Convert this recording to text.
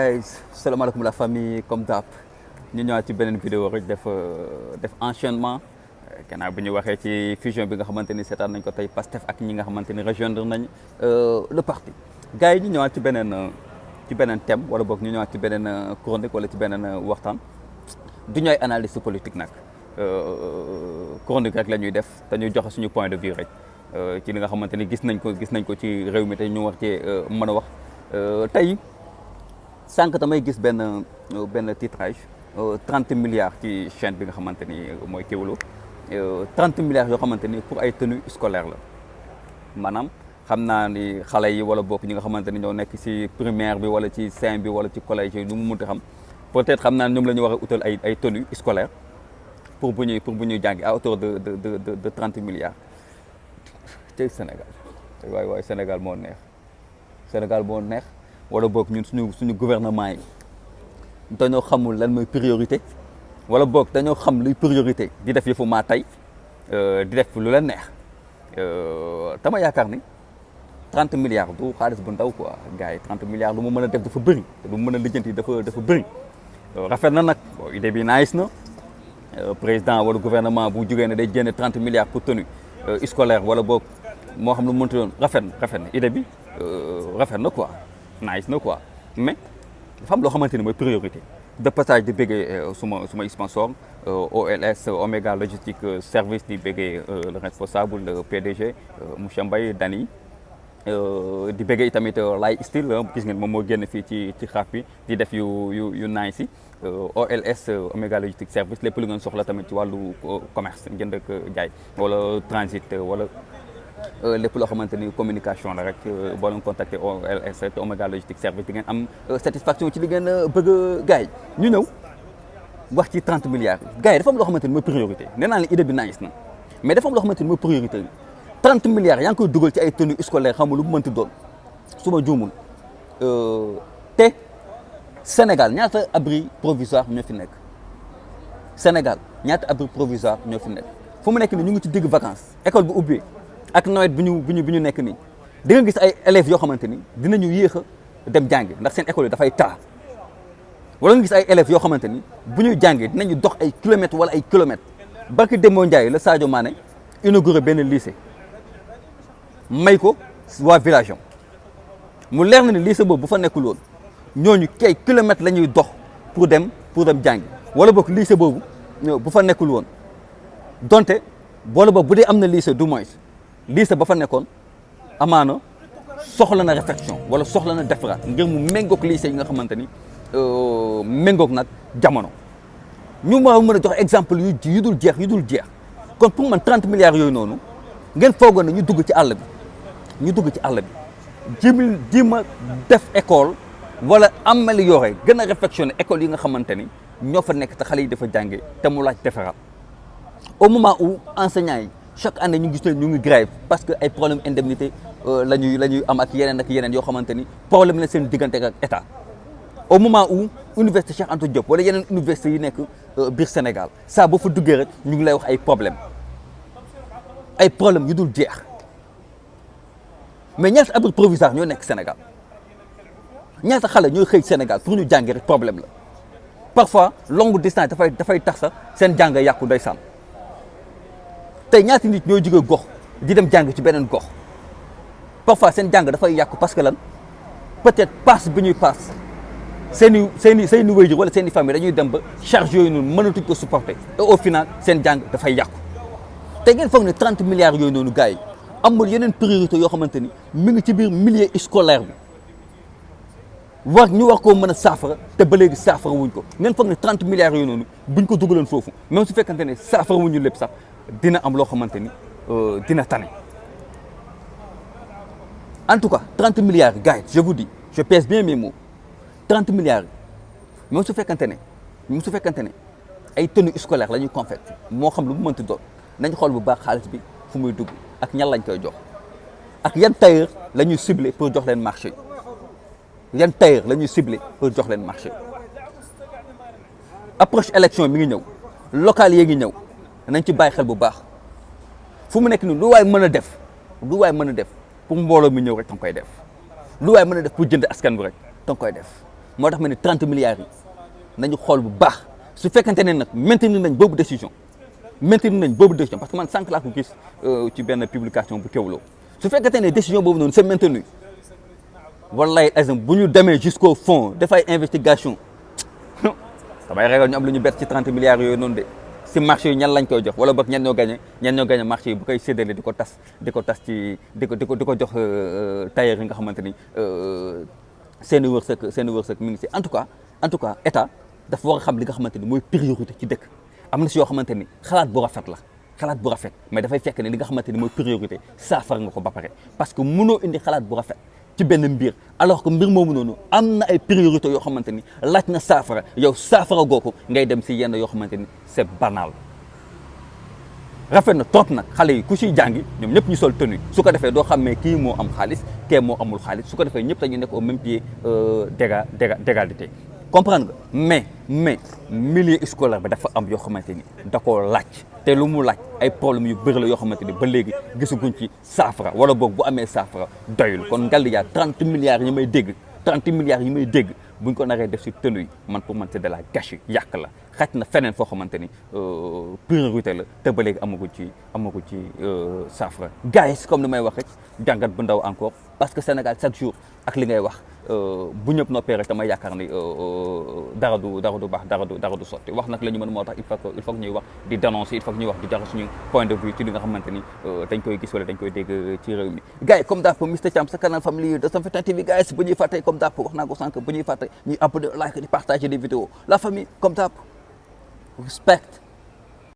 salaamaaleykum la famille comme d'hab ñu ñëwaat ci beneen vidéo rek def enchaînement gannaaw bi ñu waxee ci fusion bi nga xamante ni seetaan nañ ko tey Pastef ak ñi nga xamante ni rejoindre nañ le parti gars yi ñu ñëwaat ci beneen thème wala boog ñu ñëwaat ci beneen chronique wala ci beneen waxtaan du ñooy analyse politique nag chronique rek la ñuy def te ñuy joxe suñu point de vue rek ci li nga xamante ni gis nañ ko ci réew mi te ñu war cee mën a wax tey sànq damay gis benn titrage 30 milliards ci chaîne bi nga xamante ni mooy Kéwoulo 30 milliards yoo xamante ni pour ay tenues scolaires la maanaam xam naa ni xale yi wala bokk ñi nga xamante ni ñoo nekk ci primaire bi wala ci CM bi wala ci collège yi nu mu mënti xam peut-être xam naa ñoom la ñu war a utal ay tenues scolaires pour bu ñuy jàngi à hauteur de 30 milliards tey Sénégal waay Sénégal moo neex wala boog ñun suñu gouvernement yi dañoo xamul lan mooy priorité wala boog dañoo xam luy priorité di def yëfu maa tey di def lu leen neex tama yaakaar ni 30 milliards du xaalis bu ndaw quoi gars yi 30 milliards lu mu mën a def dafa bëri lu mu mën a lijjanti dafa bëri rafet na nag idée bi nice na président wala gouvernement bu jógee ne day génne 30 milliards pour tenue scolaire wala boog moo xam lu mu mënti doon rafet na idée bi rafet na quoi nice na quoi mais dafa am loo xamante ni mooy priorité de passage di bëggee suma sponsor OLS Omega Logistique Service di bëggee le responsable le PDG monsieur Mbaye Dani di bëggee tamit Lay Style gis ngeen moom moo génn fii ci xaaf bi di def yu nice yi OLS Omega Logistique Service lépp lu ngeen soxla tamit ci wàllu commerce njënd ak jaay wala transit wala lépp loo xamante ni communication la rek boo leen contacter OLS Omega Logistique Service di ngeen am satisfaction ci li ngeen bëgg gars yi ñu ñëw wax ci 30 milliards gars yi dafa am loo xamante ni mooy priorité nee naa ne idée bi nice na mais dafa am loo xamante ni mooy priorité 30 milliards yaa ngi koy dugal ci ay tenues scolaires xam nga lu mu mënti doon su ma juumul te Sénégal ñaata abri provisoire ñoo fi nekk Sénégal ñaata abri provisoire ñoo fi nekk fu mu nekk ni ñu ngi ci digg vacances école bu ubbee ak nawet bi ñu nekk nii di nga gis ay élèves yoo xamante ni dinañu yéex a dem jàngi ndax seen école yi dafay taa wala nga gis ay élèves yoo xamante ni bu ñuy jàngee dinañu dox ay kilomètres wala ay kilomètres barki Demba Ndiaye la Sadio Mané inauguré benn lycée may ko waa village am mu leer na ni lycée boobu bu fa nekkul woon ñooñu kay kilomètres la ñuy dox pour dem jàngi wala boog lycée boobu bu fa nekkul woon donte boole boobu bu dee am na lycée du moins lycée ba fa nekkoon amaana soxla na réflexion wala soxla na defaraat ngir mu méngoog lycée yi nga xamante ni méngoog nag jamono ñu ma mën a jox exemple yu dul jeex kon pour man 30 milliards yooyu noonu ngeen foogoon na ñu dugg ci àll bi ji ma def école wala améliorer gën a réflexionner école yi nga xamante ni ñoo fa nekk te xale yi dafa jàngee te mu laaj defaraat au moment où enseignants yi chaque année ñu gis ne ñu ngi grève parce que ay problème indemnité la ñuy am ak yeneen yoo xamante ni problème la seen diggante ak état au moment où université Cheikh Anta Diop wala yeneen université yi nekk biir Sénégal saa boo fa duggee rek ñu ngi lay wax ay problème yu dul jeex mais ñaata abri provisoire ñoo nekk Sénégal ñaata xale ñooy xëy Sénégal pour ñu jàngi rek problème la parfois longue distance dafay tax sax seen jàng yàqu ndeysaan tey ñaati nit ñoo jóge gox di dem jàng ci beneen gox parfois seen jàng dafay yàqu parce que lan peut-être passe bi ñuy passe seeni waajur wala seeni famille dañuy dem ba charge yooyu noonu mënatuñ ko supporter et au final seen jàng dafay yàqu te ngeen foog ne 30 milliards yooyu noonu gars yi amul yeneen priorité yoo xamante ni mi ngi ci biir milieu scolaire bi ñu war koo mën a saafara te ba léegi saafara wuñ ko ngeen foog ne 30 milliards yooyu noonu buñ ko dugaloon foofu même su fekkante ne saafara wuñu lépp sax dina am loo xamante ni dina tane en tout cas 30 milliards gars yi je vous dis je pèse bien mes mots 30 milliards yi même su fekkante ne ay tenues scolaires la ñuy confectionné moo xam lu mu mënti doon nañ xool bu baax xaalis bi fu muy dugg ak ñan lañ koy jox ak yan tailleur la ñuy ciblé pour jox leen marché approche élection mi ngi ñëw local yee ngi ñëw nañ ci bàyyi xel bu baax fu mu nekk nii lu waay mën a def pour mbooloo mi ñëw rek danga koy def lu waay mën a def pour jënd askan bi rek danga koy def moo tax ma ne 30 milliards yi nañu xool bu baax su fekkente ne nag maintenir nañ boobu décision parce que man sànq laa ko gis ci benn publication bu teewloo su fekkente ne décision boobu noonu c'est maintenu wallahi azim bu ñu demee jusqu'au fond dafay investigation damay ragal ñu am lu ñu bett ci 30 milliards yooyu noonu de si marché yi ñan lañ koy jox wala boog ñan ñoo gagné marché yi bu koy séddale di ko tas ci di ko jox tailleur yi nga xamante ni seen i wërsëg mi ngi si en tout cas état dafa war a xam li nga xamante ni mooy priorité ci dëkk am na si yoo xamante ni xalaat bu rafet mais dafay fekk ne li nga xamante ni mooy priorité saafara nga ko ba pare parce que mënoo indi xalaat bu rafet ci benn mbir alors que mbir moomu noonu am na ay priorité yoo xamante ni laaj na saafara yow saafara goo ko ngay dem si yenn yoo xamante ni c'est banal rafet na trop nag xale yi ku siy jàngi ñoom ñëpp ñu sol tenue su ko defee doo xam ne kii moo am xaalis kee moo amul xaalis su ko defee ñëpp dañu nekk au même pied d'égalité comprendre nga mais milieu scolaire bi dafa am yoo xamante ni da koo laaj te lu mu laaj ay problèmes yu bëri la yoo xamante ni ba léegi gisaguñ ci saafara wala boog bu amee saafara doyul kon ngal yaa 30 milliards yi may dégg buñ ko naree def si tenue yi man pour man c'est de la gâchis yàq la xaj na feneen foo xamante ni priorité la te ba léegi amagu ci saafara gars yi comme ni may wax rek jàngat bu ndaw encore parce que Sénégal chaque jour ak li ngay wax bu ñëpp noppee rek damay yaakaar ni dara du baax dara du sotti wax nag la ñu mën moo tax il faut que ñuy wax di dénoncer il faut que ñuy wax di joxe suñu point de vue ci li nga xamante ni dañ koy gis wala dañ koy dégg ci réew mi gars yi comme d'hab Mister Thiam sa canal famille de Sam Vitamine TV gars yi bu ñuy fàtte comme d'hab wax naa ko sànq bu ñuy fàtte ñuy abonné like di partager des vidéos la famille comme d'hab respect